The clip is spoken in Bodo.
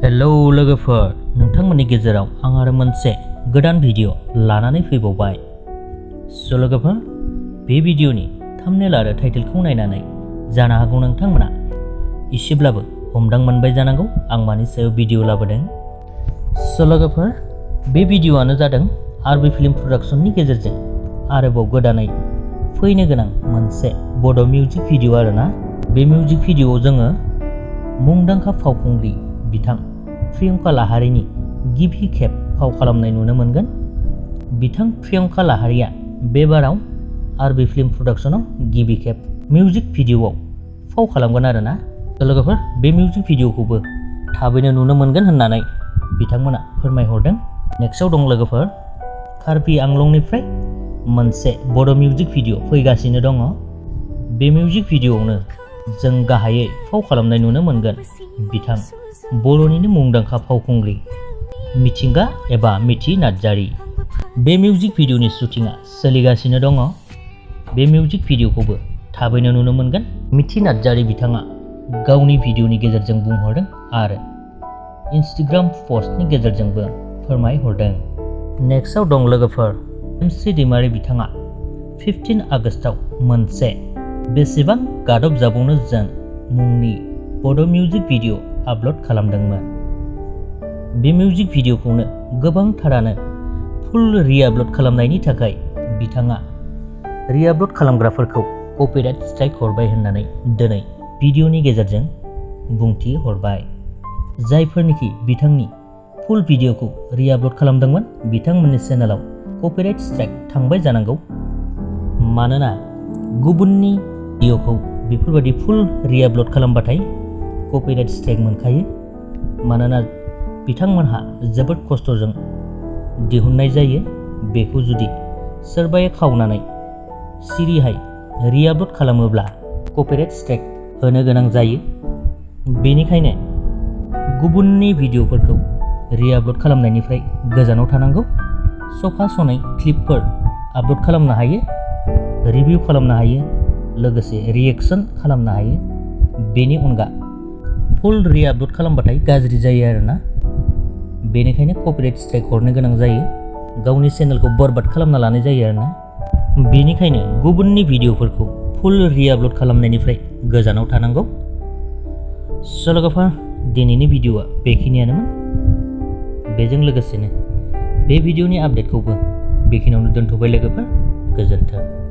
हेलौ लोगोफोर, नोंथांमोननि गेजेराव आं आरो मोनसे गोदान भिडिअ लानानै फैबावबाय। लोगोफोर, बे भिडिअनि थाम्बनेल आरो टाइटेलखौ नायनानै जानो हागौ नोंथांमोना एसेब्लाबो हमदां मोनबाय जानांगौ आं मानि सायाव भिडिअ लाबोदों। लोगोफोर, बे भिडिअआनो जादों आरबि फिल्म प्रडाक्शननि गेजेरजों आरोबाव गोदानै फैनो गोनां मोनसे बड' मिउजिक भिडिअ आरोना। बे मिउजिक भिडिअआव जोङो मुंदांखा फावखुंग्रि बिथां प्रियंका लाहारीनि गिबि खेब फाव खालामनाय नुनो मोनगोन। बिथां प्रियंका लाहारीया बे बाराव आरबि फिल्म प्रडाक्शनाव गिबि खेब मिउजिक भिडिअआव फाव खालामगोन आरोना। लोगोफोर, बे मिउजिक भिडिअखौबो थाबैनो नुनो मोनगोन होननानै बिथांमोना फोरमायहरदों। नेक्स्टआव दं लोगोफोर, कार्बि आंलंनिफ्राय मोनसे बड' मिउजिक भिडिअ फैगासिनो दङ। बे मिउजिक भिडिअआवनो जों गाहायै फाव खालामनाय नुनो मोनगोन बिथां बर'निनो मुंदांखा फावखुंग्रि मिथिंगा एबा मिथि नार्जारी। बे मिउजिक भिडिअनि शुटिंआ सोलिगासिनो दङ। बे मिउजिक भिडिअखौबो थाबैनो नुनो मोनगोन। मिथि नार्जारी बिथाङा गावनि भिडिअनि गेजेरजों बुंहरदों आरो इन्स्टाग्राम पस्टनि गेजेरजोंबो फोरमायहरदों। नेक्स्टआव दं लोगोफोर, MC दैमारि बिथाङा 15 आगस्टआव मोनसे बेसेबां गादब जाबावनो जों मुंनि बड' मिउजिक भिडिअ आपल'ड खालामदोंमोन। बे मिउजिक भिडिअखौनो गोबांथारानो फुल रि-आपल'ड खालामनायनि थाखाय बिथाङा रि-आपल'ड खालामग्राफोरखौ कपिराइट स्ट्राइक हरबाय होननानै दिनै भिडिअनि गेजेरजों बुंथि हरबाय। जायफोरनिखि बिथांनि फुल भिडिअखौ रि-आपल'ड खालामदोंमोन बिथांमोननि चेनेलाव कपिराइट स्ट्राइक थांबाय जानांगौ। मानोना गुबुननि भिडिअखौ बेफोरबायदि फुल रि-आपल'ड खालामबाथाय कपिराइट स्ट्राइक मोनखायो। मानोना बिथांमोनहा जोबोद खस्थ'जों दिहुननाय जायो। बेखौ जुदि सोरबाया खावनानै सिरिहाय रि-आपल'ड खालामोब्ला कपिराइट स्ट्राइक होनो गोनां जायो। बेनिखायनो गुबुननि भिडिअफोरखौ रि-आपल'ड खालामनायनिफ्राय गोजानाव थानांगौ। सफा सनै क्लिपफोर आपल'ड खालामनो हायो, रिभिउ खालामनो हायो, लोगोसे रिएक्सन खालामनो हायो। बेनि अनगा फुल रि-आपल'ड खालामबाथाय गाज्रि जायो आरोना। बेनिखायनो कपिराइट स्ट्राइक हरनो गोनां जायो, गावनि चेनेलखौ बरबाद खालामना लानाय जायो आरोना। बेनिखायनो गुबुननि भिडिअफोरखौ फुल रि-आपल'ड खालामनायनिफ्राय गोजानाव थानांगौ। लोगोफोर, दिनैनि भिडिअआ बेखिनियानोमोन। बेजों लोगोसेनो बे भिडिअनि आपडेटखौबो बेखिनियावनो दोनथ'बाय लोगोफोर। गोजोन्थों।